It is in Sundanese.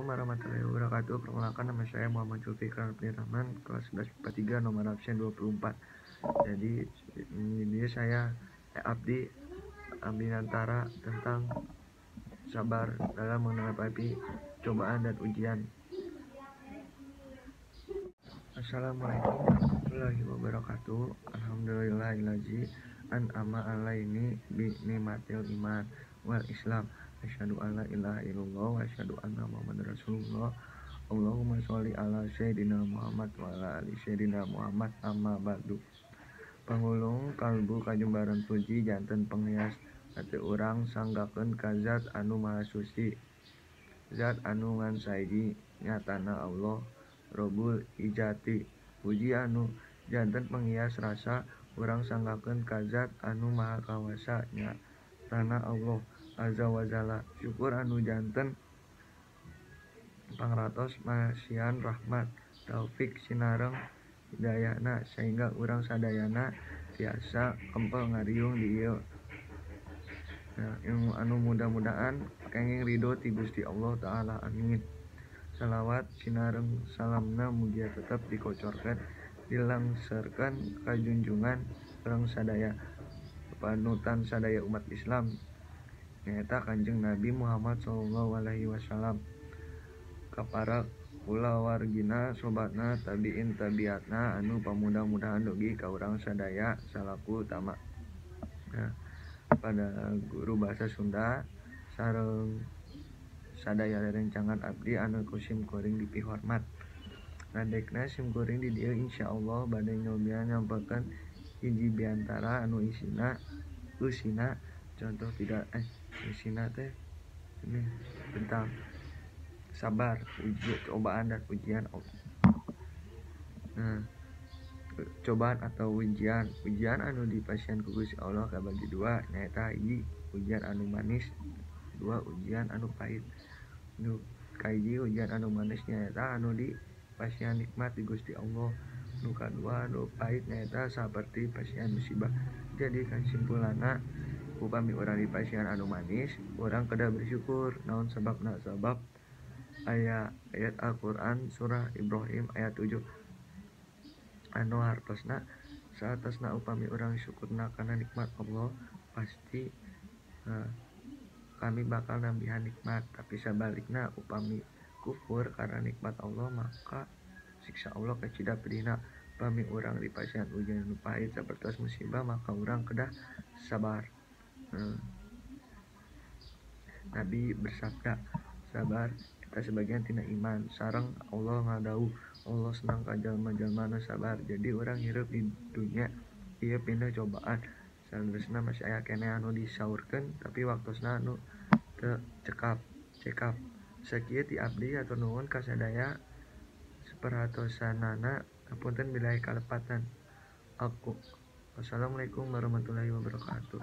Warahmatullahi wabarakatuh. Perkenalkan, nama saya Muhammad Zulfikar Rahman, kelas 11 IPA 3, nomor absen 24. Jadi ini saya Abdi Abinantara tentang sabar dalam menghadapi cobaan dan ujian. Assalamualaikum warahmatullahi wabarakatuh. Alhamdulillahillazi an'ama alaini bi ni'matil iman wal Islam. Asyhadu an la ilaha illallah wa asyhadu anna Muhammadar Rasulullah. Allahumma sholli ala sayyidina Muhammad wa ala ali sayyidina Muhammad, amma ba'du. Pangulung kalbu kajumbaran puji janten penghias hati urang sanggakeun ka zat anu maha suci, zat anu ngan sahiji, nyatana Allah Rabbul Izzati. Puji anu janten penghias rasa urang sanggakeun ka zat anu maha kawasa, nyatana Allah Azza wa Jalla. Syukur anu janten pangratos masihan rahmat, taufik sinareng hidayahna sehingga urang sadayana tiasa kempel ngariung di ieu. Nah, ilmu anu mudah-mudahan kenging ridho ti Gusti Allah Ta'ala, amin. Salawat sinareng salamna mugia tetep dikocorkeun, dilangserkeun ka junjungan urang sadaya, panutan sadaya umat Islam, nyaeta Kanjeng Nabi Muhammad sallallahu alaihi wasallam, ka para kulawargina, sobatna, tabiin tabiatna anu pamudah-mudahan dugi ka urang sadaya salaku utama. Nah, pada guru bahasa Sunda sareng sadaya rerencangan abdi anu ku sim kuring dipihormat. Ngadekna sim kuring di dieu insyaallah bade nyobian nyampeukeun hiji biantara anu isina eusina contoh tidak isina teh ini tentang sabar, uji, cobaan dan ujian. Nah, cobaan atau ujian, ujian anu dipasihan ku Gusti Allah kabagi dua, nyaeta hiji ujian anu manis, dua ujian anu pahit. Nu kahiji ujian anu manis nyaeta anu dipasihan nikmat di Gusti Allah. Nu kadua anu pahit nyaeta saperti pasihan musibah. Jadi kasimpulanna, upami urang dipasihan anu manis, urang kedah bersyukur. Naon sababna? Sabab aya ayat Al-Qur'an surah Ibrahim ayat 7 anu hartosna saatosna upami urang syukurna kana nikmat Allah, pasti kami bakal nambihan nikmat. Tapi sabalikna upami kufur karena nikmat Allah, maka siksa Allah kacida pedihna. Upami urang dipasihan ujian anu pahit sapertos musibah, maka urang kedah sabar. Nabi bersabda, sabar eta sebagian tina iman. Sareng Allah ngadawuh, Allah senang ka jalma-jalma anu sabar. Jadi urang hirup di dunya ieu pindah cobaan. Saleresna masih aya keneh anu disaurkeun, tapi waktosna anu teu cekap cekap. Sakieu ti abdi, hatur nuhun ka sadaya saperhatosanana. Hapunten bilih aya kalepatan. Aku. Wassalamualaikum warahmatullahi wabarakatuh.